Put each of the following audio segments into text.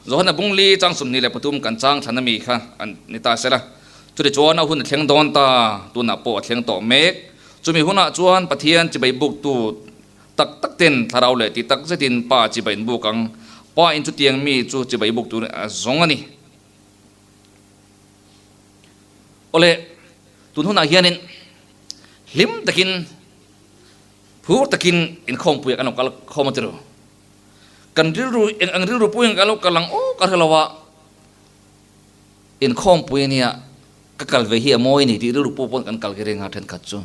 Johana bungli chang 23 kan chang thlan ami kha an ni ta sela. Chutichuan a hun a thleng dawn ta, tunah pawh a thleng tawh mek. Chumi hunah chuan Pathian chibai buktu tak tak ten thlarau leh ti tak zetin Pa chibai an buk ang. Pa in chutiang mi chu chibai buk turin a zawng a ni. Awle, tun hunah hianin hlim takin, phur takin inkhawmpuiah kan lo kal khawm a ti ru. Kan rilru, eng ang rilru pawhin kan lo kal ang aw ka hre lo a, inkhawmpui ania ka kal ve hi a mawi ni tih rilru pawh pawn kan kal ki reng a thenkhat chu.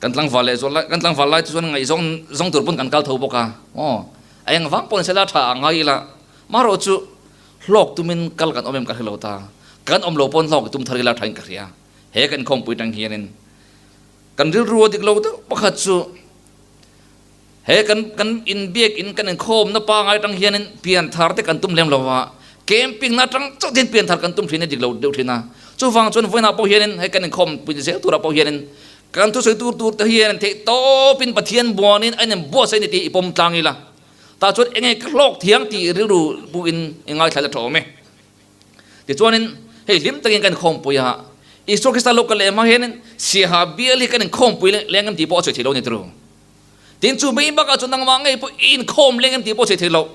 Kan tlangval leh zual lai, kan tlangval lai chu chuan ngaihzawng zawng tur pawn kan kal tho bawk a, aw a eng vang pawh ni sela tha a ngai ila, marawh chu hlawk tumin kal kan awm em ka hre lo ta, kan awm lo pawn hlawk i tum thar ila thain ka hria, he kan inkhawmpui tang hianin kan rilru a dik lo deuh pakhat chu he kan kan inbiak in kan inkhawmna pangai tang hianin pianthar te kan tum lem lo a, camping na tang chauh hian pianthar kan tum thin a dik lo deuh thin a, chuvang chuan vawiinah pawh hianin hei kan inkhawmpui zel turah pawh hianin kan thusawi tur tur te hian theih tawpin Pathian buanin a inem buatsaih a ni tih i pawm tlang ila, tah chuan eng nge ka hlawk thiang tih rilru buin i ngaithla la tha awm e. Tichuanin hei hlim takin kan inkhawmpui a, Isua Krista lo kal leh hma hianin Siaha bial hi kan inkhawmpui leng em tih pawh a sawi theih lo a ni turu. Tin chu mai bakah chuan nangmah ngei pawh i inkhawm leng em tih pawh a sawi theih loh.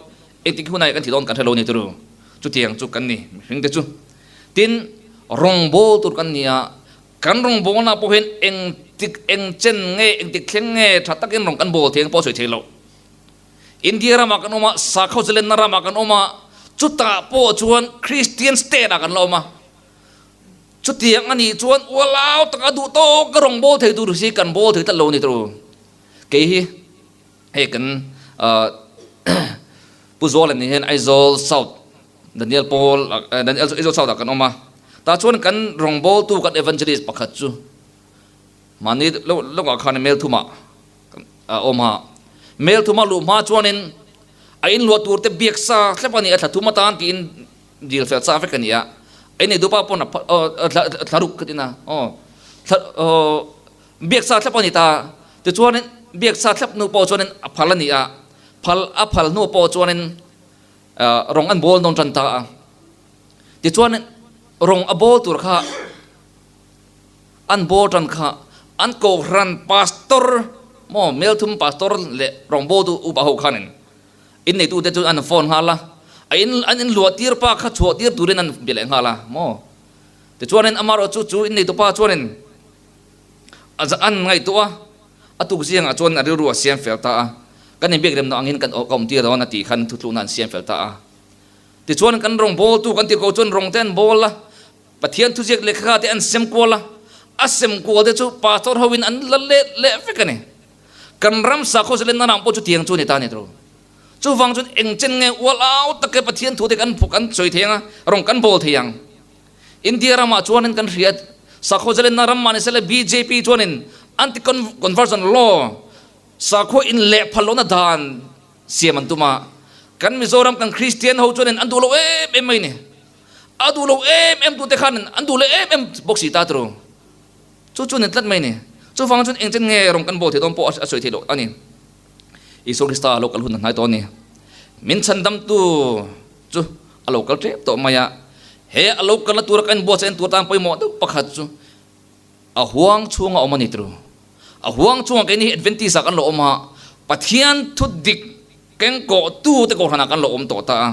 Engtik hunah kan thi dawn kan hre lo a ni turu. Chutiang chu kan ni mihring te chu. Tin rawngbawl tur kan ni a, kan rawngbawlna pawh hian engtik eng chen nge engtik thleng nge tha takin rawng kan bawl thei ang pawh a sawi theih loh. India ramah kan awm a, sakhaw zalenna ramah kan awm a, chutah pawh chuan Christian state ah kan la awm a. Chutiang a nih chuan ualau taka duh tawk ka rawn bawl thei tur si kan bawl thei tlat lo a ni tawh. Kei hi hei kan Pu Zuala nih hian Aizawl South Daniel Paul Aizawl South ah kan awm a, tah chuan kan rawngbawltu kan evangelist pakhat chu mahni lawkah khan Melthumah a awm a. Mel thuma luh hma chuanin a inluah tur te biak sa thlep a ni a, thla thum atan tiin dil fel sa vek a ni a. A innei dupa pawn a thla ruk ka tin a, aw thla aw biak sa thlep a ni ta. Tichuanin biak sa thlep hnu pawh chuanin a phal a ni a, phal a phal hnu pawh chuanin rawng an bawl nawn tan ta a. Tichuanin rawng a bawl tur kha An bawl tan kha an kohhran pastor maw Melthum pastor leh rawngbawltu upa ho khanin inneitute chu an phone nghal a, a in an inluah tir pa kha chhuah tir turin an bia leh nghal a maw. Tichuanin amaherawh chu chu inneitu pa chuanin a an ngaihtuah a, a tuk zingah chuan a rilru a siam fel ta a, kan inbiak remna angin kan ka awm tir dawn a tih khan thutlukna an siam fel ta a. Tichuan kan rawngbawltu kan tirh ko chuan rawng te an bawl a, Pathian thuziak lehkha te an sem kual a, a sem kual te chu pastor ho in an la let leh vek a ni. Kan ram sakhaw zalen na ram pawh chu tiang chu a ni ta a ni tawh. Chuvang chuan eng chen nge ual au tak e Pathian thu te kan kan sawi thei ang a, rawn kan bawl thei ang. India ramah chuanin kan hriat sakhaw zalen na ram mah ni sela bjp chuanin anti conversion law sakhaw in leh phal lohna dan siam an tum a, kan Mizoram kan Kristian ho chuanin an duh lo em em mai a ni. A duh lo em em tute khan an duh leh em em bawk si ta turu. Chu chu ni tlat mai ni. Chuvang chuan engchen nge rawn kan bawl theih dawn pawh a sawi theih loh a ni. Isua Krista a lo kal hun a hnai tawh a ni. Min chhandamtu chu a lo kal tep tawh mai a. He a lo kalna tura kan inbuatsaih en tur tan pawimawh deuh pakhat chu a huang chhunga awm a ni turu. A huang chhungah keini hi Adventist ah kan lo awm a, Pathian thu dik kengkawhtu te kohhranah kan lo awm tawh ta a.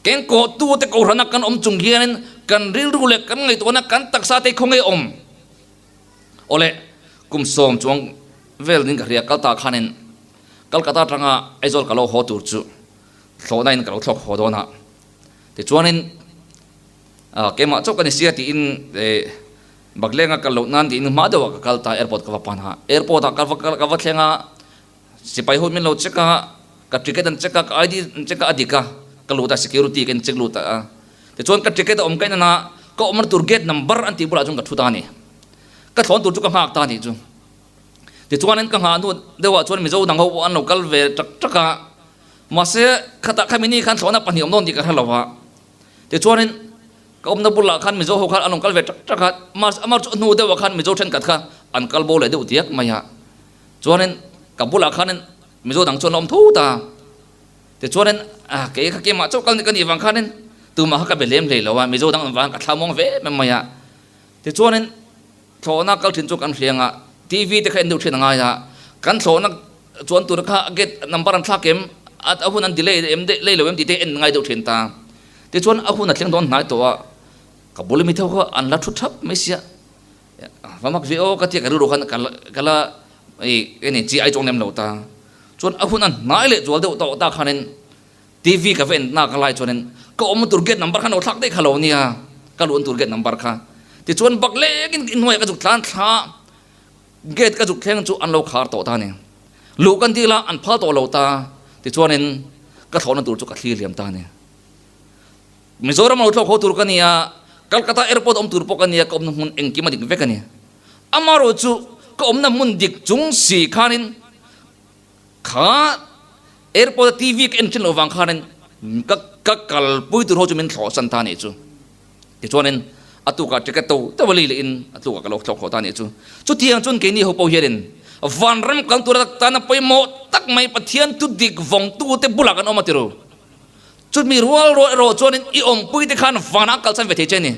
Kengkawhtu te kohhrana kan awm chung hianin kan rilru leh kan ngaihtuahna kan taksa te khaw nge awm? Awle, kum sawm chuang vel ding ka hria kal ta khanin Kolkata atanga Aizawl ka lo haw tur chu thlawhna in ka lo thlawk haw dawn a. Tichuanin keimah chauh ka ni sia tiin Baklenga kal loh nan tiin hma deuhah ka kal ta airport ka va pan a, airport ah ka va ka va thleng a, sipai ho min lo check a, ka ticket an check a, ka ID an check a a dik a, ka lut a security ka in check lut a, tichuan ka ticket a awm ka en a, ka awmna tur gate number an tih bulah chuan ka thu ta a ni, ka thlawn tur chu ka nghak ta a nih chu, tichuanin ka nghah hnu deuhah chuan Mizo dang ho pawh an lo kal ve tak tak a, mahse khatah khami ni khan thlawhna pahnih awm dawn tih ka hre lo a, tichuanin. Ka awmna bulah khan Mizo ho khan an rawn kal ve tak tak a, mahse amah chu a hnu deuhah khan Mizo thenkhat kha an kal bo leh deuh diak mai a. Chuanin ka bulah khanin Mizo dang chuan a awm tho ta. Tichuanin, kei kha keimah chauh kal ka nih vang khanin tumah kha ka be lem hlei lo a, Mizo dang vang ka thlamuang ve em mai a. Tichuanin, thlawhna kal thin chu kan hriang a, TV te kha en deuh thin a ngai a, kan thlawhna chuan tur kha a gate number an thlak em, a hun an delay em lei lo em tih te en ngai deuh thin ta. Tichuan a hun a thleng dawn hnai tawh a, ka bul mi tho kha an la thu thap mai sia. Va mak ve aw ka tia ka rilru khan ka la eng chi ai chuang lem lo ta. Chuan a hun a hnai leh zual deuh tawh ta khanin TV ka va en nak lai chuanin ka awmna tur gate number khan lo thlak daih kha lo nia, ka luhna tur gate number kha. Tichuan bak lengin inhnuaiah ka zuk tlan thla a, gate ka zuk thleng chu an lo khar tawh ta a ni. Luh kan dil a, an phal tawh lo ta. Tichuanin ka thlawhna tur chu ka thlir liam ta a ni. Mizoram lo thlawk haw tur ka ni a, Calcutta airport awm tur pawh ka ni a, ka awmna hmun engkim a dik vek a ni. Amaherawhchu ka awmna hmun dik chung si khanin kha airport a TV ka en thin loh vang khanin ka ka kalpui tur ho chu min thlawhsan ta a nih chu. Tichuanin a tukah ticket to deuh a lei lehin a tukah ka lo thlawk haw ta a nih chu. Chutiang chuan keini ho pawh hianin vanram kal tura tana pawimawh tak mai Pathian thu dik vawngtute bulah kan awm a ti ru. Chumi rual rual erawh chuanin i awmpuite khan vanah an kalsan ve thei che a ni.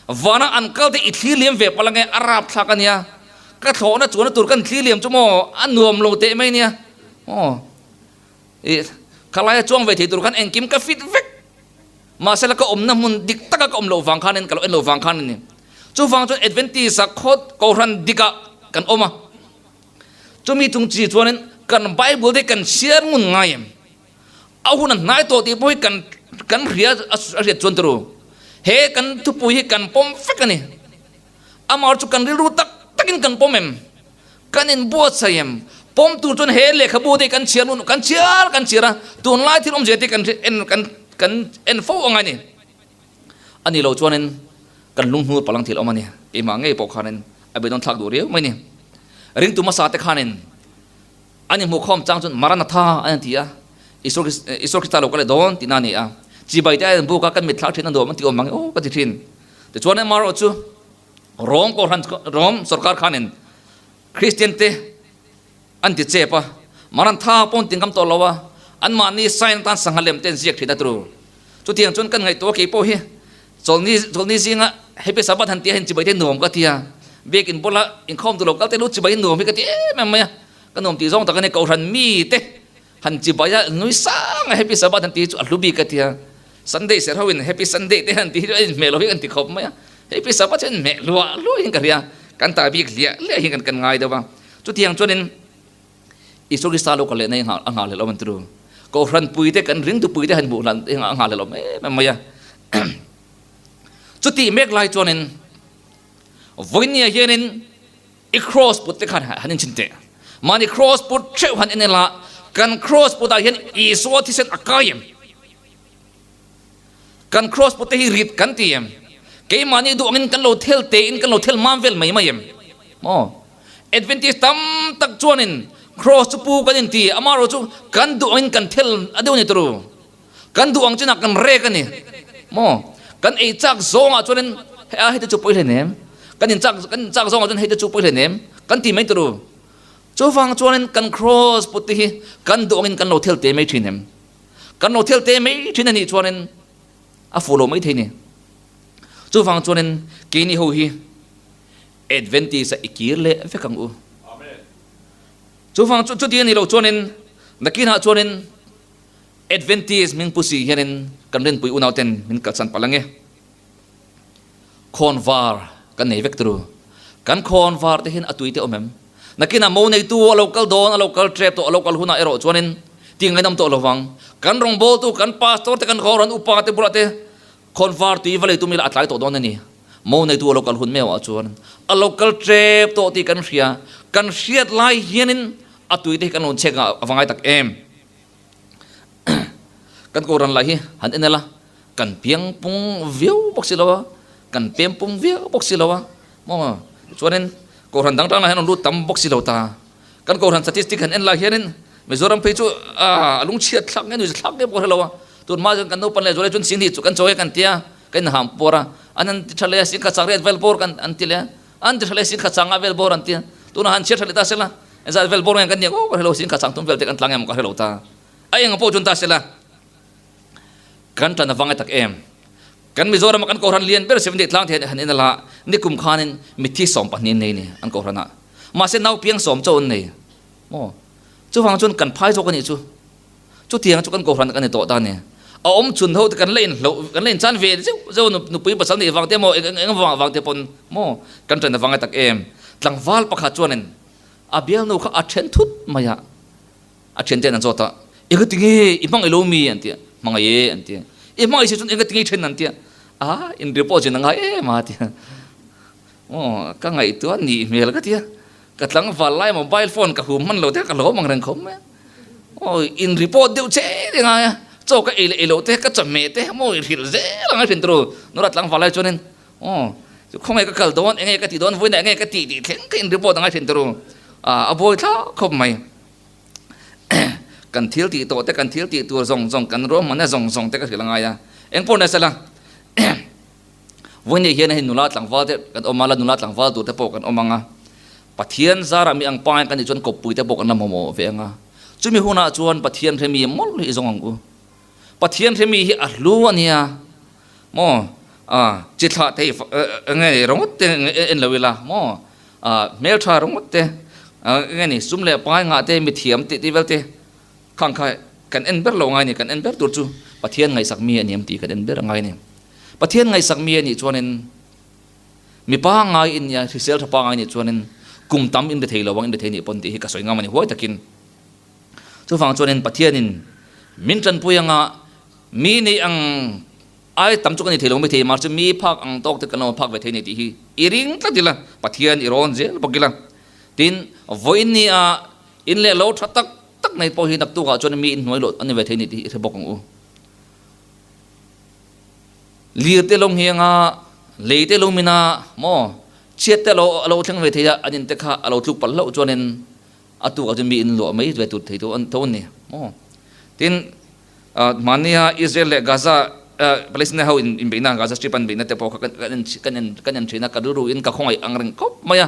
Vanah an kal te i thlir liam ve palh ange, a rap thlak a nia. Ka thlawhna chuanna tur kan thlir liam chu maw a nuam lo teh mai nia. Aw, i khalaia chuang ve thei tur khan engkim ka fit vek. Mahse la ka awmna hmun dik taka ka awm loh vang khanin ka lo en loh vang khan a ni. Chuvang chuan Adventist-a khaw Kohhran dikah kan awm a. Chumi chung chi chuanin kan Bible te kan chhiar ngun ngai em? A hun a hnai tawh tih pawh hi kan kan hria a hriat chuan turu. He kan thupui hi kan pawm vek a ni. Amah chu kan rilru tak takin kan pawm em? Kan inbuatsaih em? Pawm tur chuan he lehkhabu te hi kan chhiar nun kan chhiar kan chhiar a, tunlai thil awmzia te kan en kan kan en fo ang a ni. A ni lo chuanin kan lunghnur palang thil awm a ni. Keimah ngei pawh khanin a beidawn thlak duh riau mai a ni. Ringtu hmasa te khanin An inhmuhkhawm chang chuan Maranatha an inti a, Isua Isua Krista lo kal leh dawn tihna a ni a. Chibai te a inbuk a, kan mitthlak thin a nuam an ti awm ang e aw ka ti thin. Tichuan amaherawh chu Rom Kohhran Rom sorkar khanin Kristian te an ti chep a, Marantha pawh an ti ngam tawh lo a, anmahni sign atan sangha lem te an ziak thin a turu. Chutiang chuan kan ngaihtuah kei pawh hi Chawlni chawlni zinga Happy Sabbath han tih a hian chibai te nuam ka ti a, biakin bula inkhawm tur lo kal te lu chibai nuam hi ka ti em em mai a, ka nuam tih zawng tak a ni, Kohhran mite han chibai a nui sang a Happy Sabbath han tih hi chu a hlu bik ka ti a, Sunday serh ho in Happy Sunday te han tih hi chu a inhmeh lo hi kan ti khawp mai a, Happy Sabbath chu a inhmeh hluah hluah hian ka hria, kan ta bik hliah hliah hi kan ngai deuh a, chutiang chuanin. Isua Krista lo kal lehna hi a nghahhlelh awm an ti ru. Kohhran puite kan ringtu puite han hmuh hlan a nghahhlelh awm em em mai a. Chutih mek lai chuanin vawinia hianin i cross put te khan han inchhin teh. Mahni cross put theuh han en ila kan cross putah hian Isua thisen a kai em? Kan cross put te hi rit kan ti em? Keimahni duh angin kan lo thel tein kan lo thel mam vel mai mai em? Maw? Adventist tam tak chuanin cross chu pu kan inti, amaherawh chu kan duh angin kan thel a deuh a ni turu. Kan duh ang chinah kan rek a ni. Maw? Kan ei chak zawngah chuanin hei a hei te chu pawi hleinem, kan in chak kan in chak zawngah chuan hei te chu pawi hleinem kan ti mai turu. Chuvang chuanin kan cross put te hi kan duh angin kan lo thel te mai thin em? Kan lo thel te mai thin a nih chuanin a fuh lo mai thei ni. Chuvang chuanin keini ho hi Adventist a i kir leh vek ang u. Chuvang chu chuti a nih loh chuanin nakinah chuanin Adventist hming pu si hianin kan rinpui unauten min kalsan palh ang e. Khawnvar kan nei vek turu. Kan khawnvar te hian a tui te awm em? Nakinah mo neitu a lo kal dawn, a lo kal tep tawh, a lo kal hunah erawh chuanin ti ngainawm tawh lovang. Kan rawngbawltu, kan pastor te, kan kohhran upa te bulah te khawnvar tui va lei tum ila a tlai tawh dawn a ni. Mo neitu a lo kal hun meuh ah chuan a lo kal tep tawh tih kan hria. Kan hriat lai hianin a tui te hi kan lo chek a va ngai tak em? Kan kohhran lah hi han en ila kan piang pung viau bawk si lo a, kan pem pung viau bawk si lo a, maw chuanin kohhran dang tangah hian an lut tam bawk si lo ta. Kan kohhran statistic han en lai hianin Mizoram phei chu a lungchhiat thlak nge nuihza thlak nge pawh ka hre lo a, tunhma chuan kan naupan leh zual hi chuan sing hi chu kan chawi a kan tia, kan inham pawr a, an han ti tha leh a, sing kha chak riat vel bawr kan an ti leh a, an ti tha leh a, sing kha changa vel bawr an ti a, tunah han chhiat tha leh ta sela, engzat vel bawr nge kan nih ang aw ka hre lo, sing kha chang tum vel te kan tlang em ka hre lo ta. A eng pawh chuan ta sela kan tan avang e tak em. Kan Mizoram a kan Kohhran lian ber Seventh Day tlang te han en ala nikum khanin mitthi 12 an nei ni an Kohhran ah. Mahse nau piang sawm chauh an nei maw? Chuvang chuan kan phai zawk a nih chu. Chutiang chu kan Kohhran kan ni tawh ta a ni. A awm chhun ho te kan la inhloh kan la inchan ve zeuh zeuh nupui pasal nih vang te maw eng eng vang vang te pawn maw kan ṭan avang e tak em. Tlangval pakhat chuanin a bialnu kha a ṭhen thut mai a. A thianten an zawt a, Eng ati nge i hmangaih lo mi? an ti a. Hmangaih e an ti a. I hmangaih si chuan eng ati nge i then an ti a. A, in report zin a ngai em a ti a. Aw, ka ngaihtuah nih hmel ka ti a. Ka tlangval lai mobile phone ka hum hman lo te ka lo awm ang reng khawp mai a. Aw, in report deuh che te ngai a. Chaw ka ei leh ei loh te, ka chawhmeh te maw i hrilh zel ang a hrin turu. Nula tlangval lai chuanin Aw, chu khawnge ka kal dawn, enge ka tih dawn, vawiinah enge ka tih tih thleng ka in report a ngai hrin turu. A buai thlak khawp mai. Kan thil tih tawh te, kan thil tih tur zawng zawng, kan ruahmanna zawng zawng te ka hrilh a ngai a. Eng pawh nasa la, vawiinah hian hei nula tlangval te kan awm a, la nula tlangval tur te pawh kan awm ang a. Pathian zarah mi ang pangai kan nih chuan kawppui te pawh kan la mamawh ve ang a. Chumi hunah chuan Pathian hremi mawlh hi i zawng ang u. Pathian hremi hi a hlu a nia maw? A chi thlah thei nge ringawt te en lo ila maw? A hmeltha ringawt te nge ni sum leh pai ngah te mithiam tih tih vel te khang kha kan en ber lo ngai ni kan en ber tur chu Pathian ngaihsak mi a ni em tih kan en ber ngai ni. Pathian ngaihsak mi a nih chuanin mipa ngai in nia hrisel tha pangai nih chuanin kum tam in be thei lo ang in be thei nih pawn tih hi ka sawi ngam a ni huai takin. Chuvang chuanin Pathianin min tanpui anga mi nei ang ai tam chu ka ni thei lo mai thei, mahse mi phak ang tawk te kan lo phak ve thei nei tih hi i ring tlat ila, Pathian i rawn zel bawk ila. Tin, vawiin nia in leh lo tha tak tak nei pawh hi naktukah chuan mi inhnuai loh a ni ve thei nei tih hi i hre bawk ang u. Lir te lo ngheng a, lei te lo min a, maw chhiat te lo a lo thleng ve thei a, an in te kha a lo tluk palh hlauh chuanin A tukah chuan mi in luah mai ve tur thei tho an ni maw? Tin, hmania Israel leh Gaza, Palestine ho inbeihna, Gaza Strip an beihna te pawh kha kan en kan en thin a, ka rilru in ka khawngaih ang reng khawp mai a.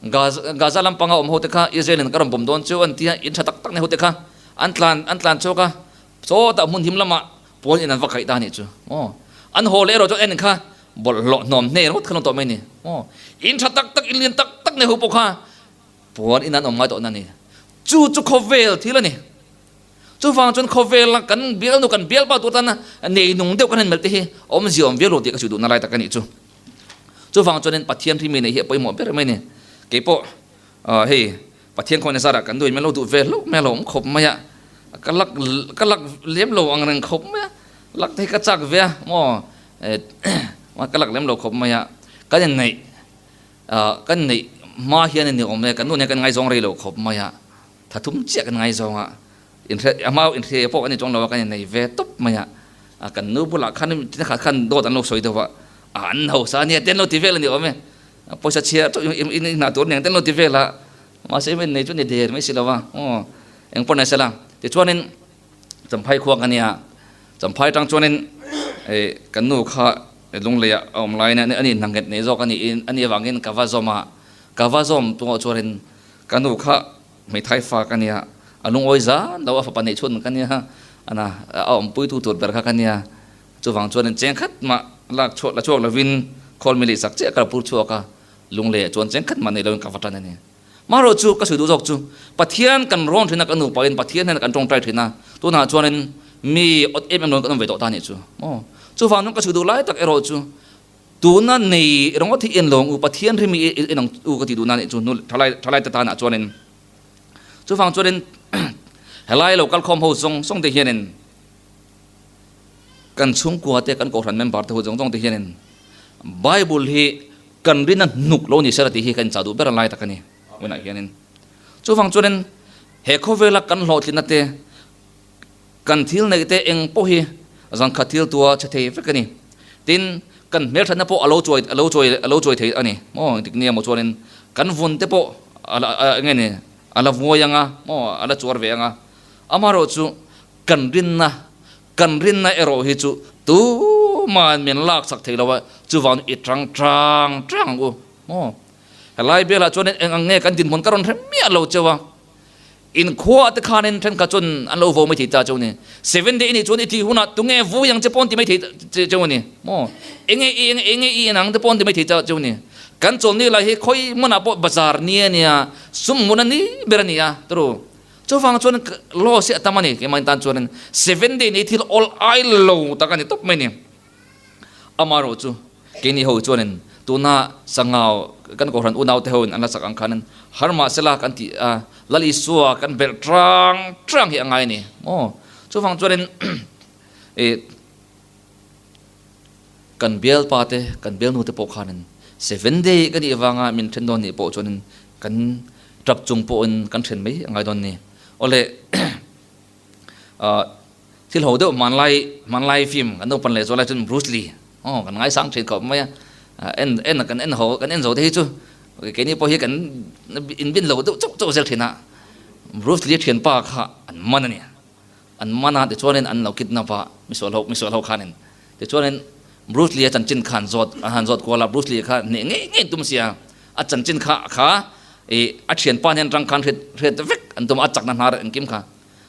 Gaza Gaza lampanga awm ho te kha Israel in ka rawn bawm dawn chu an ti a, in tha tak tak nei ho te kha an tlan an tlan chhuak a, sawtah hmun him lamah pawn in an va kaih ta a nih chu maw? An haw leh erawh chuan en kha bawlhhlawh hnawm hne ringawt kha an awm tawh mai a ni maw? In tha tak tak, in lian tak tak nei ho pawh kha Puan in an awm ngai tawh na ni. Chu chu khawvel thil a ni. Chuvang chuan khawvela kan bialnu kan bialpa tur tana nei nung deuh kan han melh te hi awmzia awm viau lo tih ka sawi duhna lai tak a nih chu. Chuvang chuanin Pathian hrimi neih hi a pawimawh ber mai a ni. Keipawh hei Pathian khawngaihna zarah kan duhin min lo duh ve hlauh mai a lo awm khawp mai a, ka lak ka lak lem lo ang reng khawp mai a, lak te hi ka chak ve a maw ka lak lem lo khawp mai a, kan inneih Kan neih hma hian a ni awm e, kan nu nen kan ngaizawng rei lo khawp mai a, tha thum chiah kan ngaizawng a, inhre a hma inhre pawh kan ni chuang lo a, kan innei ve tawp mai a, kan nu bulah khan tina khat khan dawt an lo sawi deuh a, an hausa ania te an lo ti vel a ni awm e, pawisa chhia tawh in hna tur nen te an lo ti vel a, mahse innei chu ni der mai si lo a, aw engpawh ni sela tichuanin Champhai khua ka nia, Champhai tang chuanin kan nu kha Lungleiah a awm laiin a ni hnanghet nei zawk a niin a nih avangin ka va zawm a, ka va zawm tungah chuanin ka nu kha hmeithai fa ka nia, a lungawi zan lo a fapa neih chhun ka nia, ana a awmpuitu tur ber kha ka nia, chuvang chuanin cheng khat mah lak chhuak la chhuak lovin khawl mi lihsak chiah ka lo pur chhuak a, Lungleiah chuan cheng khat mah nei lovin ka va tan a ni. Marawh chu ka sawi duh zawk chu Pathian kan rawn thin a, kan nupain Pathian hnenah kan tawngtai thin a, tunah chuanin mi awt em em loin kan awm ve tawh ta anih chu maw. Chuvang chuan ka sawi duh lai tak erawh chu tuna nei ringawt hi en lo ang u, Pathian ri mi en ang u ka tih duhna anih chu nu thalai thalai te tanah chuanin. Chuvang chuanin helai lo kalkhawm ho zawng zawng te hianin kan chhungkua te kan kohhran member te ho zawng zawng te hianin Bible hi Kan rin a hnuk lo ni sela tih hi ka inchah duh ber a lai tak a ni hunah hianin. Chuvang chuanin he khawvela kan hlawhtlinna te, kan thil neih te eng pawh hi zangkhat thil tua che thei vek a ni. Tin, kan hmelthatna pawh a lo chuai a lo chuai a lo chuai thei a ni maw engtik nia maw chuanin kan vun te pawh a la eng nge ni a la vuai ang a maw a la chuar ve ang a. Amaherawhchu kan rinna Kan rinna erawh hi chu tumahin min laksak thei lo a, chuvang i tang tang tang ang u maw? Helai bialah chuan eng ang nge kan dinhmun ka rawn hre miah lo cheu a, In khua te khanin thenkhat chuan an lo vo mai thei ta cheu ni. Seven day i nih chuan i tih hunah tunge vui ang che pawn ti mai thei cheu ni maw? Enge i enge enge i en ang te pawn ti mai thei ta cheu ni. Kan chawlni lai hi khawi hmunah pawh bazar ni a nia, sum hmun a ni ber a ni a turu. Chuvang chuan loss hi a tam a ni keimah tan chuanin seven day nei thil awl ai lo tak a ni tawp mai ni. Amaherawh chu keini ho chuanin tuna sangau kan kohhran unau te hoin an la sak ang khanin har mahsela kan tih a, Lal Isua kan belh trang trang hi a ngai a ni maw? Chuvang chuanin ih kan bialpa te kan bialnu te pawh khanin seven day ka nih vanga min then dawn nih pawh chuanin kan tap chung pawhin kan then mai a ngai dawn a ni. Awle Thil ho deuh hmanlai hmanlai film kan naupan leh zual lai chuan Bruce Lee aw kan ngaisang thin khawp mai a, en en kan en ho kan en zo te hi chu keini pawh hi kan inbin lo deuh chauh chauh zel thin a, Bruce Lee thianpa kha an man a ni, an man a tichuanin an lo kidnap a misual ho misual ho khanin tichuanin Bruce Lee a chanchin kha an zawt an han zawt kual a, Bruce Lee kha hneh ngei ngei an tum sia, a chanchin kha kha ih a thianpa hnen atang khan hriat hriat vek an tum a, a chakna hnar engkim kha.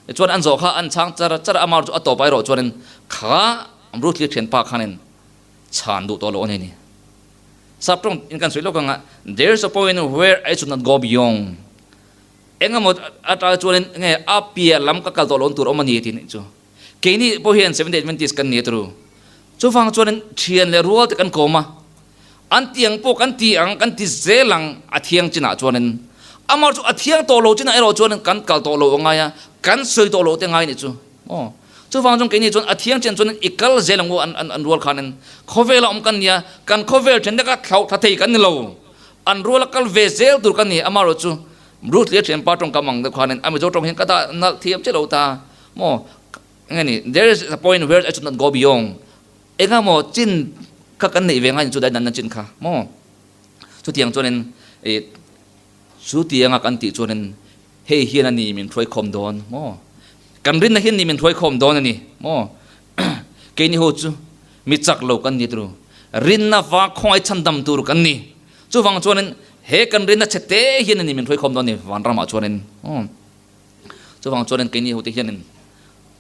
Tichuan an zawh kha an chhang char char a, amah chu a tawp erawh chuanin kha Bruce Lee thianpa khanin chhan duh tawh loh a ni ni. Saptawng in kan sawi lawk anga there is a point where I should not go beyond. Engemaw atang chuanin nge a piah lam ka kal tawh loh tur awm a ni tih chu. Keini pawh hian Seventh Day Adventist kan ni a turu. Chuvang chuanin thian leh rual te kan kawm a, An ti ang pawh kan ti ang, kan ti zel ang a thiang chinah chuanin. Amah chu a thiang tawh lo chinah erawh chuanin kan kal tawh lo a ngai a, kan sawi tawh lo te ngai nih chu. Aw. Chuvang chuan keini chuan a thiang chin chuanin i kal zel ang u an an rual khanin. Khawvela awm kan nia, kan khawvel then deka thlauh thla thei kan ni lo. An ruala kal ve zel tur kan ni. Amah erawh chu Bruce Lee a thianpa tawngkam ang deuh khanin a Mizo tawng hian ka dah nalh thiam che lo ta maw? Enge ni, there is a point where I should not go beyond. Enga maw chin kha kan neih ve ngai chu dai nan chin kha maw? Chutiang chuanin ih chutianga kan tih chuanin hei hian a ni min hruaikhawm dawn maw? Kan rinna hian ni min hruaikhawm dawn a ni maw? Keini ho chu mi chak lo kan ni turu rinna va khawngaih chhandam tur kan ni. Chuvang chuanin he kan rinna chhe te hian a ni min hruaikhawm dawn a ni vanramah chuanin maw? Chuvang chuanin keini ho te hianin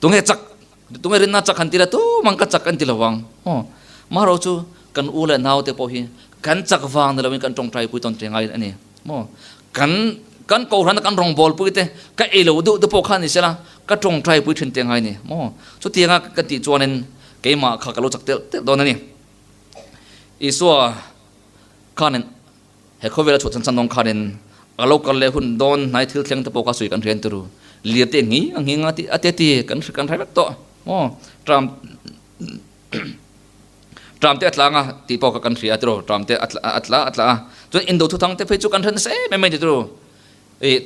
tunge chak Tunge rinna chak han ti la tumang ka chak an ti lo vang. Aw, Mahro chu kan u leh nau te pawh hi kan chak vang ni loin kan tawngtai pui tawn ṭe ngai a ni. Maw? Kan kan kohhrana kan rawngbâwl pui te ka ei lo deuh te pawh kha ni sela ka tawngtai pui ṭhin te ngai a ni. Maw? Chutianga ka tih chuanin keimah kha ka lo chak telh telh dawn a ni. Isua khanin He khawvela chhuah chan chan dawn khanin a lo kal leh hun dawn hnai thil thleng te pawh kha sawi kan hrian turu. Lir te ngi a nghing a tih a te ti kan kan hre vek tawh maw. Tram tram te a tlang a tih pawh kha kan hria tiraw tram te a a tla a tla a chuan indo thuthang te phei chu kan hre nasa em em mai ni tiraw. Ih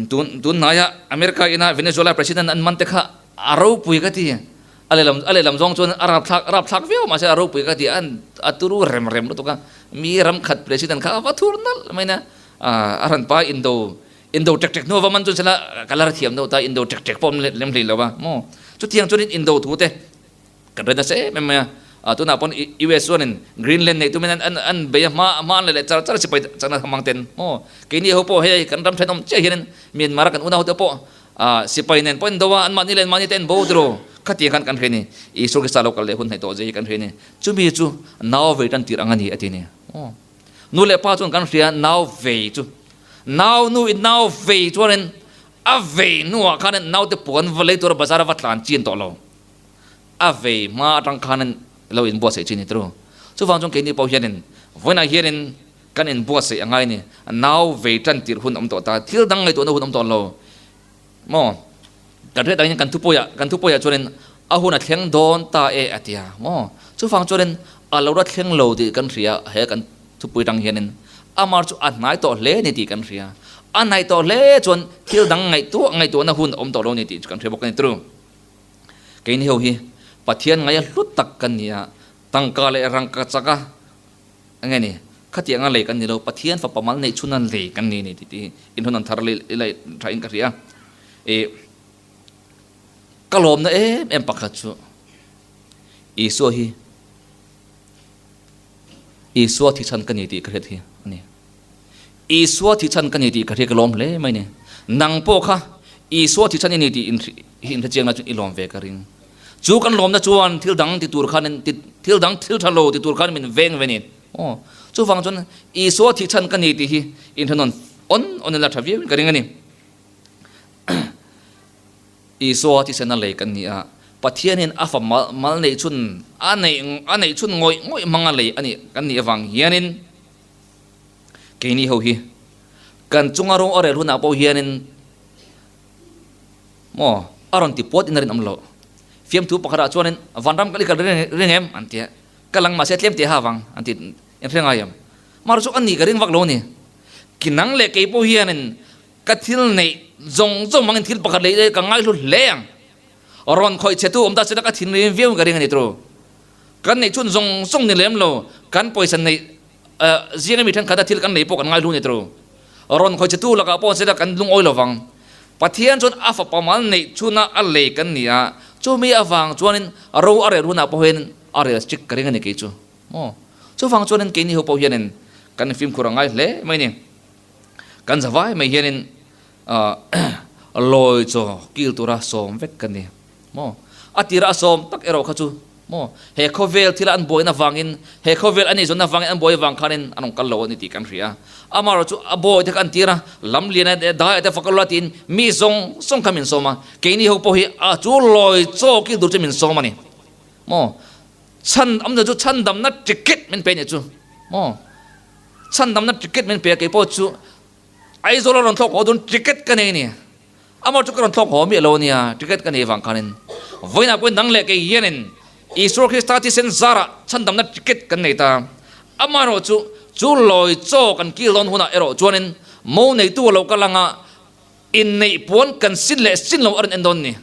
Tun tun hnaia America ina Venezuela president an man te kha a ropui ka ti. A lehlam a lehlam zawng chuan a rapthlak a rapthlak viau mahse a ropui ka ti a a turu rem rem lutuk a. Mi ram khat president kha a va thur nalh mai na. A hranpa indo indo ṭek ṭek hnu a va man chuan sela ka la hrethiam deuh ta indo ṭek ṭek pawh lem hlei lo va maw. Chutiang chuanin indo thu te Kan ren nasa em em mai a, tunah pawn US chuanin Greenland neih tumin an an bei a, hma hma an la leh char char sipai chakna hmang ten maw. Keini ho pawh hei kan ram thenawm chiah hianin Myanmar a kan unau te pawh sipai nen pawh an do a, anmahni leh anmahni te an bo tiraw. Khatiang khan kan hre ni, Isua Krista lo kal leh hun hnaih tawh zia hi kan hre ni. Chumi chu nau vei tan tir ang a ni a ti ni. Aw. Nu leh pa chuan kan hria nau vei chu. Nau nu in nau vei chuanin a vei hnuah khanin naute puan va lei tura bazar a va tlan chin tawh lo. A vei hma atang khanin lo inbuatsaih chi ni tru. Chuvang chuan keini pawh hianin vawiinah hianin kan inbuatsaih a ngai ni. Nau vei tan tirh hun awm tawh ta, thil dang ngaihtuahna hun awm tawh lo maw? Kan hriat angin kan thupuiah kan thupuiah chuanin a hun a thleng dawn ta e a ti a maw? Chuvang chuanin a lo la thleng lo tih kan hria he kan thupui atang hianin amar chu a hnai tawh hle ni tih kan hria. A hnaih tawh hle chuan thil dang ngaihtuah ngaihtuahna hun awm tawh lo ni tih chu kan hria bawk a ni tru. Keini ho hi Pathian ngaia hlut tak kan ni a, tangka leh rangka chaka enge ni, khatianga lei kan ni lo, Pathian fapa mal neih chhun an lei kan ni ni tih hi inhawn an thar leh tha in ka hria. Ih ka lawmna em em pakhat chu Isua hi Isua thichhan ka ni tih ka hriat hi a ni. Isua thihchhan ka ni tih ka hria ka lawm hle mai ni. Nang pawh kha Isua thihchhan i ni tih hi inhrechiang la chu i lawm ve ka ring. Chu kan lawmna chuan thil dang ti tur khan thil dang thil tha lo ti tur khan min veng ve ni. Aw, chuvang chuan Isua thihchhan ka ni tih hi inhrenawn awn awn ila tha viau in ka ring a ni. Isua thisena lei kan ni a, Pathianin a fa mal mal neih chhun a neih a neih chhun ngawih ngawih hmanga lei a nih kan nih avang hianin keini ho hi kan chunga rawng a rel hunah pawh hianin maw a rawn ti puat in a rinawm loh. Fiamthu pakhatah chuanin vanram kal i kal ring ring em an ti a, ka lang mahse tlem teh ha vang an ti in hre ngai em? Mahrawh chu a ni ka ring vak lo a ni. Ki nang leh kei pawh hianin Ka thil neih zawng zawng hmangin thil pakhat leh ka ngaihlu hle ang. Rawn khawih chhe tu awm ta sela ka thinrim viau in ka ring a ni tru. Kan neih chhun zawng zawng ni lem lo, kan pawisa neih zinga mi thenkhat a thil kan nei pawh kan ngaihlu a ni tru. Rawn khawih chhe tu lakah pawh sela kan lungawi lo vang. Pathian chuan a fapa mal neih chhuna a lei kan ni a, chumi avang chuanin ro a rel hunah pawhin a rel strict ka ring a ni kei chu. Maw? Chuvang chuanin keini ho pawh hianin kan fimkhur a ngai hle mai ni. Kan zavai mai hianin lawi chaw kil tura sawm vek ka ni maw? A tira a sawm tak erawh kha chu maw? He khawvel thila an buaina vangin, he khawvel an eizawnna vangin an buai vang khanin an rawn kal lo a ni tih kan hria. Amaherawh chu a bawi te kha an tir a, lam lian a dai a te fak alawla tiin mi zawng zawng kha min sawm a, keini ho pawh hi a chu lawi chaw kil tur chu min sawm a ni maw? Chhan awmzia chu chhandamna ticket min pe a nih chu maw? Chhandamna ticket min pe a, keipawh chu Aizawl a rawn thlawk haw dawn ticket ka nei a ni. Amah chu ka rawn thlawk haw miah lo a nia, ticket ka nei vang khanin. Vawiinah pawhin nang leh kei hianin Isua Krista thisen zarah chhandamna ticket kan nei ta. Amaherawh chu, chu lawi chaw kan kil dawn hunah erawh chuanin mo neitu a lo kal anga inneih puan kan sin leh sin lo a rawn en dawn ni.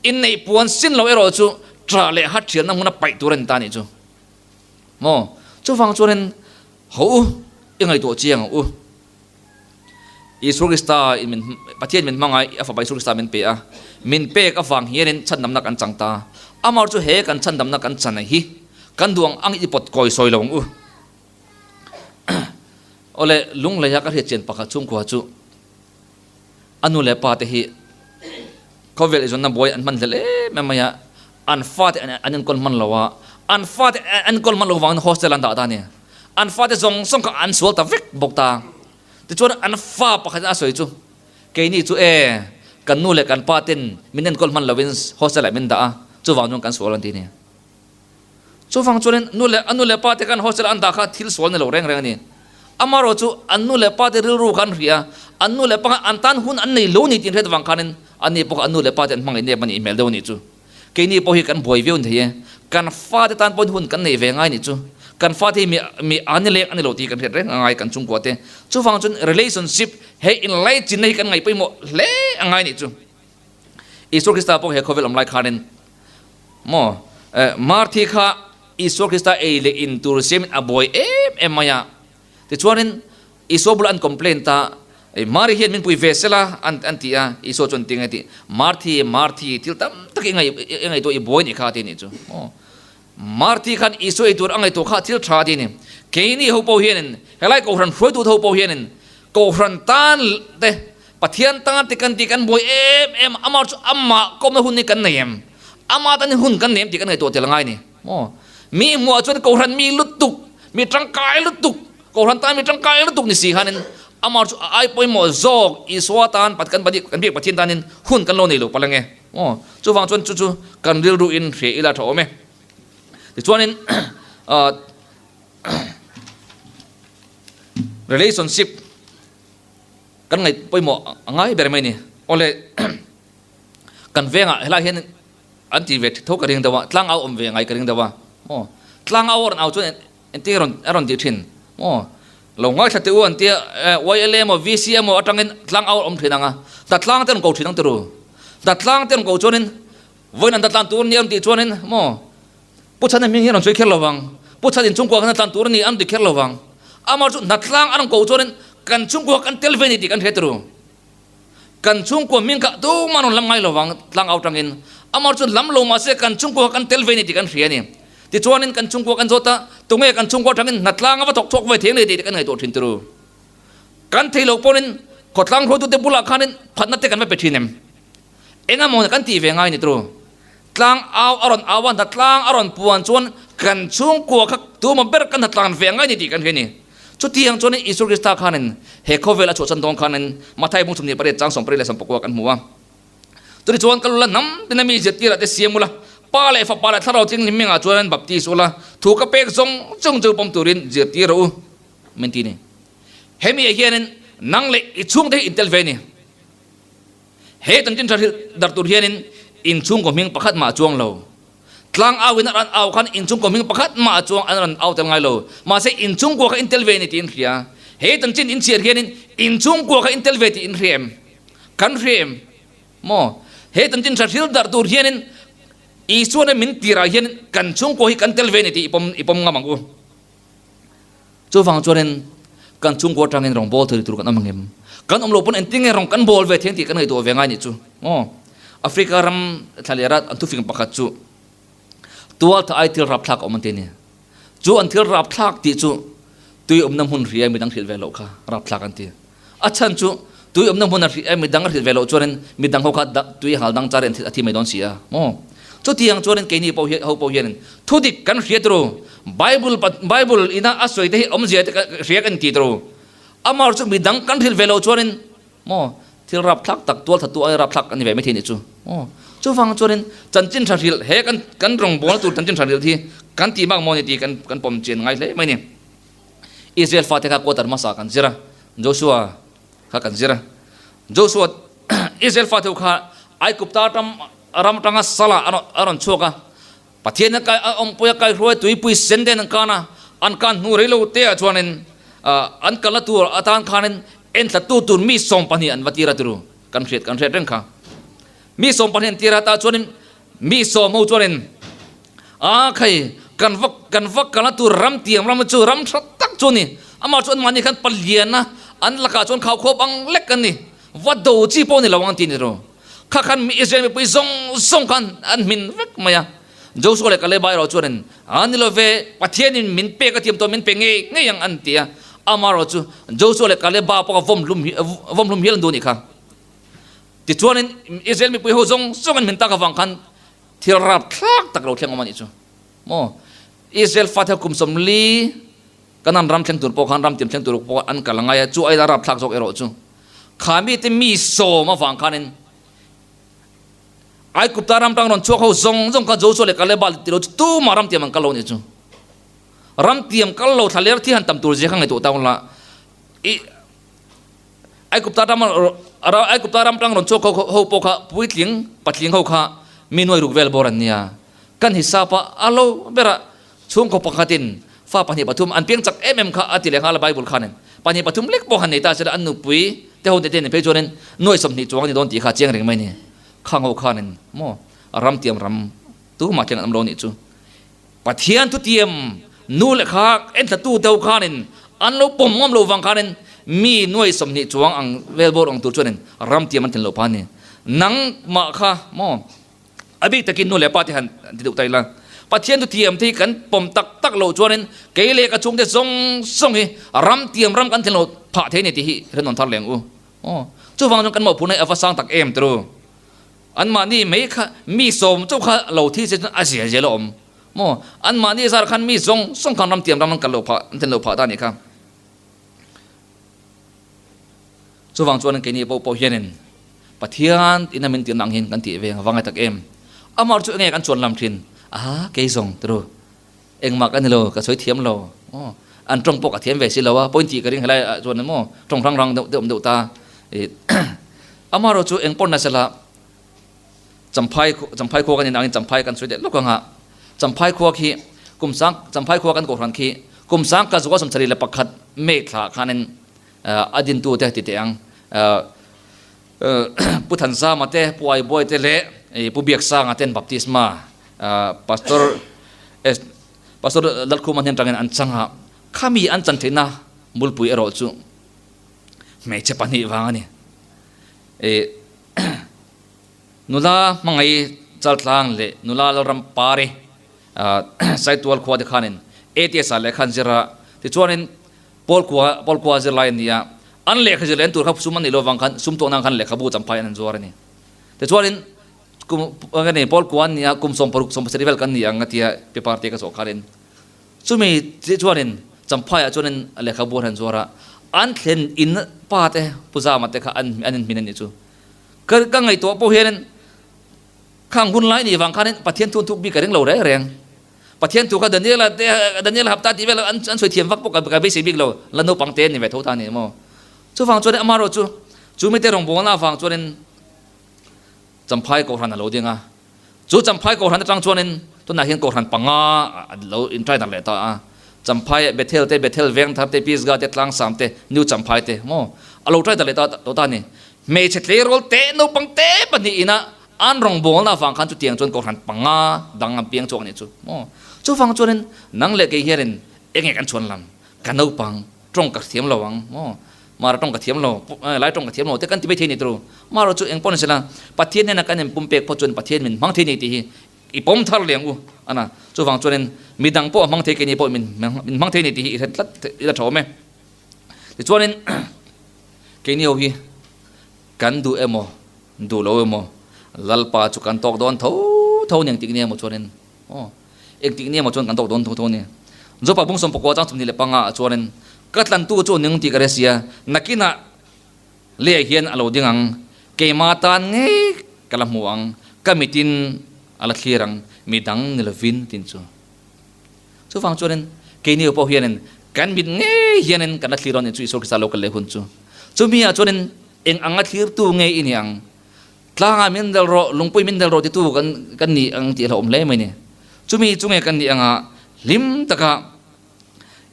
Inneih puan sin lo erawh chu ṭah leh hat ṭhialna hmuna paih tur a ni ta nih chu. Maw? Chuvang chuanin ho u, i ngaihtuah chiang ang u. Isua Krista in min Pathian min hmangai a fapa Isua Krista min pe a, min pek avang hianin chhandamna kan chang ta. Amah chu he kan chhandamna kan chan hi kan duh ang ang i pawt kawi sawi lo ang u. Awle, lungleia ka hriatchian pakhat chhungkua chu a nu leh pa te hi khawvel eizawnna buai an hman hlel em em mai a, an fate an enkawl hman lo a, an fate an enkawl hman lo vangin hostel an dah ta a ni. An fate zawng zawng kha an sual ta vek bawk ta. Tichuan an fa pakhatin a sawi chu, keini chu e, kan nu leh kan pa ten min enkawl hman lovin hostel ah min dah a, chuvang chuan kan sual an ti a ni. Chuvang chuanin nu leh a nu leh pa te khan hostel an dah kha thil sual ni lo reng reng a ni. Amaherawh chu an nu leh pa te rilru kha an hria a, an nu leh pa khan an tan hun an nei lo ni tih hriat avang khanin ani pawh kha an nu leh pa te an hmangaih nep a nih hmel deuh a nih chu. Keini pawh hi kan buai viau ni thei e. Kan fate tan pawhin hun kan nei ve ngai nih chu. Kan fate hi mi mi a ni leng a ni lo tih kan hriat reng a ngai kan chungkua te. Chuvang chuan relationship he inlaichinna hi kan ngaih pawimawh hle a ngai nih chu. Isua Krista pawh he khawvel awm lai khanin maw Marthi kha Isua Krista ei leh in tur siamin a buai em em mai a. Tichuanin Isua bulah an complain ta, Mari hian min pui ve sela an an ti a, Isua chuan tinge tih, Marthi, Marthi, thil tam tak i i ngaihtuah i buai nih kha a ti nih chu. Maw Marthi khan Isua ei tur a ngaihtuah kha thil tha a ti ni. Keini ho pawh hianin helai Kohhran hruaitu ho pawh hianin Kohhran tan te Pathian tan ti kan tih kan buai em em a, amah chu amah kawmna hun hi kan nei em? Amah tan hi hun kan nei em tih kan ngaihtuah tel a ngai ni maw? Mi hmuah chuan Kohhran mi lutuk, mi tangkai lutuk, Kohhran tan mi tangkai lutuk ni si khanin amah chu a ai pawimawh zawk Isua tan kan kan biak Pathian tanin hun kan lo nei lo palh ange maw? Chuvang chuan chu chu kan rilru in hria ila tha awm e. Tichuanin relationship Kan ngaih pawimawh a ngai ber mai a ni. Awle kan vengah helai hian an ti ve tho ka ring deuh a, tlangau awm ve ngai ka ring deuh a. Maw tlangau a rawn au chuan engtin rawn a rawn tih thin? Maw lo ngaithla teh u an tia YLA emaw VC emaw atangin tlangau a awm thin ang a, hna tlang te rawn ko thin ang tiru. Hna tlang te rawn ko chuanin vawiin an hna tlan tur a ni an tih chuanin maw Pu Chhan hming hi a rawn sawi kher lo vang. Pu Chhan in chungkua khan a tlan tur a ni an ti kher lo vang. Amah chu hnatlang a rawn ko chuanin kan chungkua kan tel ve ni tih kan hre turu. Kan chungkua hming kha tumah rawn lam ngai lo vang tlang au tangin. Amah chu lam lo mahse kan chungkua kan tel ve ni tih kan hria a ni. Tichuanin kan chungkua kan zawt a, tunge kan chungkua tangin hnatlang a va thawk chhuak ve thei ang ni tih kan ngaihtuah thin turu. Kan thei lo pawhin khawtlang hruaitute bulah khanin phatna te kan va pe thin em? Engemaw kan tih ve ngai ni tru. Tlang au a rawn au a, hnatlang a rawn puan chuan kan chhungkua kha tuma ber kan hnatlan ve ngai ni tih kan hria ni. Chutiang chuanin Isua Krista khanin he khawvel a chhuahchhan dawn khanin Mathai bung 28 chang 78 kan hmu a. Chutichuan chuan ka lula hnam tina mi zirtirah te siam ula, Pa leh Fapa leh Thlarau Thinghlim mingah chuan baptis ula, thu ka pek zawng zawng chu pawm turin zirtir rawh u, min ti ni. Hemi ah hianin nang leh i chhungte hi intel ve ni. He chanchin tha hrilh dar tur hianin inchhungkaw hming pakhat mah a chuang lo. Tlang au in a rawn au khan inchhungkaw hming pakhat mah a chuang an rawn au tel ngai lo. Mahse inchhungkua kha intel ve ni tiin hria. He chanchin inchhiar hianin inchhungkua kha intel ve tih in hria em? Kan hria em? Maw? He chanchin tha hrilh dar tur hianin Isuan min tirah hian kan chhungkua hi kan tel ve ni tih i pawm i pawm ngam ang u. Chuvang chuanin kan chhungkaw atangin rawng bawl thei tur kan awm angem? Kan awm lo pawn engtin nge rawng kan bawl ve thei ang tih kan ngaihtuah ve ngai nih chu. Aw, Africa ram thlalera an thufing pakhat chu tual tha ai thil rapthlak a awm an ti a ni. Chu an thil rapthlak tih chu tui awmna hmun hria midang hrilh ve loh kha rapthlak an ti. A chhan chu tui awmna hmun a hrih a midang a hrilh ve loh chuanin midang ho kha tui hal dang char in a thi mai dawn si a maw? Chutiang chuanin keini pawh hi ho pawh hianin thudik kan hria turu Bible Bible ina a sawi te hi awmzia te hria kan ti turu amah chu midang kan hrilh ve loh chuanin maw thil rapthlak tak tual thattu ai rapthlak a ni ve maithei nih chu maw? Chuvang chuanin chanchin tha hrilh he kan kan rawngbawlna tur chanchin tha hrilh hi kan tih bak maw ni tih kan kan pawm chian ngai hle mai a ni. Israel fate kha quarter hmasa kan zir a, Joshua kha kan zir a. Joshua Israel fate ho kha Aigupta ram ram atanga sala a rawn chhuak a, Pathian a kai a awmpui a kaihruai tuipui sen den an kan a, an kan hnu rei lo te ah chuanin an kalna tur atan khanin enthlattu tur mi 20 an va tir a turu kan hriat kan hriat reng kha. Mi 20 an tir a tah chuanin Mi sawm ho chuanin, A khai, kan va kan va kalna tur ram tiang ram chu ram tha tak chu a ni. Amah chu anmahni khan palian a, an lakah chuan khau khuap ang lek an ni. Va do chi pawh ni lo ang ti ni ru. Kha khan mi Israel mipui zawng zawng khan an hmin vek mai a. Joshua leh Kaleba erawh chuanin, A ni lo ve, Pathianin min pek a thiam tawh min pe ngei ngei ang an ti a. Amaherawh chu Joshua leh Kaleba pawh kha vawm hlum vawm hlum hial an duh a nih kha. Tichuanin Israel mipui ho zawng zawng an hmin tak avang khan thil rapthlak tak lo thleng awm a nih chu. Maw? Israel fate ho kum 40 Kanan ram thleng tur pawh khan ram tiam thleng tur pawh an kal angai a, chu aila rapthlak zawk erawh chu kha mite mi sawm avang khanin Aigupta ram tang rawn chhuak ho zawng zawng kha Joshua leh Kaleba ti lo chu tumah ram tiam an kal lo a nih chu. Ram tiam kal lo thlaler thi han tam tur zia kha ngaihtuah ta hunla i Aigupta ram Aigupta ram tang rawn chhuak ho ho pawh kha puitling patling ho kha mi nuai ruk vel bawr an nia. Kan hisap a, a lo berah chhungkaw pakhatin fa pahnih pathum an piang chak em em kha a ti leh nghal a Bible khanin pahnih pathum lek pawh han nei ta sela an nupui te ho te nen phei chuanin nuai 20 chuang a ni dawn tih kha a chiang reng mai a ni. Khang ho khanin maw ram tiam ram tumah thleng an awm lo anih chu. Pathian thutiam nu leh kha enthlatu te ho khanin an lo pawm ngawm lo vang khanin mi nuai 20 chuang ang vel bawr ang tur chuanin ram tiam an thlen loh pha a ni. Nangmah kha maw a bik takin nu leh pa te han ti deuh ta ila. Pathian thutiam te hi kan pawm tak tak loh chuanin kei leh ka chhungte zawng zawng hi ram tiam ram kan thlen loh phah thei a ni tih hi rinawm thar leng u. Aw chuvang chuan kan mawhphurhna hi a va sang tak em turu. Anmahni mai kha mi sawm chauh kha lo thi che chuan a zia zel a awm maw? Anmahni zar khan mi zawng zawng khan ram tiam ram an kal lo phah, an thlen lo phah ta a nih kha. Chuvang chuan keini pawh pawh hianin Pathian ina min tirna ang hian kan tih ve ang va ngai tak em? Amah chu enge kan chuan lam thin? Aha, kei zawng turu engmah ka ni lo, ka sawi thiam lo. Aw, an tawng pawh ka thiam ve si lo a, point tih ka ring helai ah chuan emaw tawng rang rang deuh deuh awm deuh ta. Amaherawh chu eng pawh nasa la, Champhai Champhai khua kan inangin Champhai kan sawi leh lawk ang a, Champhai khua khi kum sang Champhai khua kan kohhran khi kum sang ka zuka 71 May thla khanin a dintu te ti teh ang. Pu Thanzama te, Pu Aibuai te leh Pu Biaksanga ten baptisma Pastor Pastor Lalkhuma hnen atangin an chang a, khami an chan theihna bulpui erawh chu hmeichhe pahnih vang a ni. Nula hmangaih Chaltlang leh nula Lalram Pari Saitual khua te khanin ATS ah lehkha an zir a, tichuanin Paul khua Paul khua zirlai an ni a. An lehkha zir len tur kha sum an nih loh avang khan sum tawh nan khan lehkhabu champhai an han zuar a ni. Tichuanin kum ka ni pawl kua an nia kum 60 70 vel kan ni ang a tia paper te ka zawh khanin chumi chuanin champhaiah chuanin lehkhabu an han zuar a, an thlen in pa te Pu Zama te kha an an inhmin a nih chu. Ka ka ngaihtuah pawh hianin khang hun lai nih vang khanin Pathian thu an thuk bik ka ring lo reng reng. Pathian thu kha Daniela te Daniela hapta tih vel an an sawi thiam vak pawh ka beisei bik lo, la naupang te an ni ve tho ta a ni maw. Chuvang chuanin amaherawhchu chu mite rawngbawlna avang chuanin Champhai Kohhran a lo ding a, chu Champhai Kohhran atang chuanin tunah hian Kohhran panga a lo intry darh leh ta a, Champhai Bethel te, Bethel Vengthar te, Pisgah te, Tlangsam te, New Champhai te maw a lo try darh leh ta tawh ta a ni. Hmeichhe tleirawl te, naupang te pahnih ina an rawngbawlna avang khan chutiang chuan Kohhran panga dang an piang chhuak a nih chu maw. Chuvang chuanin nang leh kei hianin enge kan chhuan lam ka naupang Tawng ka thiam lo ang maw? Mara tawng ka thiam lo, lai tawng ka thiam lo te kan ti mai thei ni turu. Mara chu eng pawh ni sela, Pathian hnena kan inpumpek phawt chuan Pathian min hmang thei ni tih hi i pawm thar leh ang u a na. Chuvang chuanin midang pawh a hmang thei keini pawh min min hmang thei ni tih hi i hre tlat ila tha awm e. Tichuanin keini ho hi kan duh emaw duh lo emaw Lalpa chu kan tawk dawn tho tho ni engtik nia emaw chuanin Aw, engtik nia maw chuan kan tawk dawn tho tho ni. Jopa bung 19 chang 25 ah chuanin ka tlantu chu ning tih ka hre sia, nakinah leh hian a lo ding ang, keima tan ngei ka la hmu ang, ka mitin a la thlir ang, midang ni lovin tin chu. Chuvang chuanin keini pawh hianin kan mit ngei hianin kan la thlir dawn ni chu Isua Krista lo kal leh hun chu. Chumi ah chuanin eng anga thlirtu nge i ni ang? Tlangah min del rawh, lungpui min del rawh titu kan kan nih ang tih a hlauhawm hle mai ni. Chumi chu nge kan nih anga hlim taka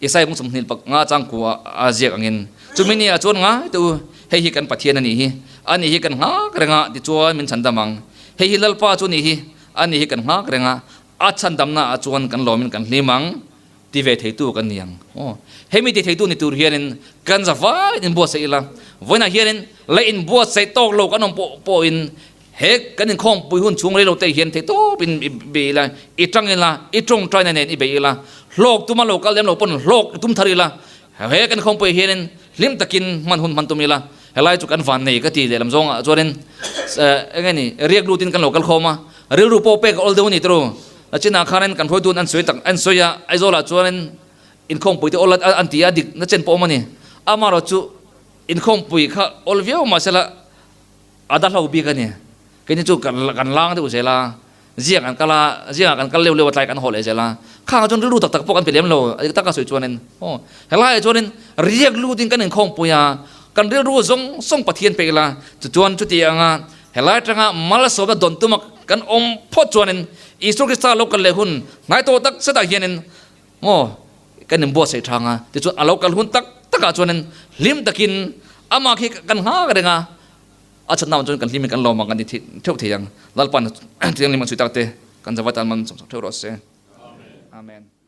Isaiah bung 25 changkua a ziak angin, Chumi ni ah chuan ngai teh u, hei hi kan Pathian a nih hi, a nih hi kan nghak reng a, tichuan min chhandam ang. Hei hi Lalpa chu nih hi, a nih hi kan nghak reng a, a chhandamna ah chuan kan lawmin kan hlim ang. Ti ve theitu kan ni ang. Aw, hemi ti theitu ni tur hianin kan za vaiin inbuatsaih ila, vawiinah hianin la inbuatsaih tawk lo kan awm pawh pawhin he kan inkhawmpui hun chhung rei lo te hian thei tawpin i bei ila, i tang ila, i tawngtaina nen i bei ila, hlawk tuma lo kal lem lo pawn hlawk i tum thar ila, he kan inkhawmpui hianin hlim takin hman hun hman tum ila, helai chu kan van nei ka ti lehlam zawngah chuanin eng nge ni riak lutin kan lo kal khawm a, rilru pawh pek a awl deuh a ni tiraw. A chinah khanin kan hruaitun an sawi tak an sawi a, Aizawlah chuanin inkhawmpui te awl an ti a, dik na chen pawh awm a ni. Amaherawh chu inkhawmpui kha awl viau mahsela a dahlo bik a ni. Keini chu kan kan lang deuh zel a, ziak an kal a, ziakah kan kal leuh leuh a tlai kan haw leh zel a. Khangah chuan rilru tak tak pawh kan pe lem lo, a dik taka sawi chuanin aw. Helaiah chuanin riak lutin kan inkhawmpui a, kan rilru zawng zawng Pathian pek ila, tichuan chuti anga Helai atanga malsawmna dawn tuma kan awm phawt chuanin Isua Krista lo kal leh hun hnai tawh tak setah hianin maw kan inbuatsaih thang a, tichuan a lo kal hun tak takah chuanin hlim takin amah khi kan nghak reng a, a chhatna chuan kan hlimin kan lawm ang kan ti theuh thei ang. Lalpa'n thianghlim an chhui tak te kan zavai tan man sawmsak theuh rawh se. Amen.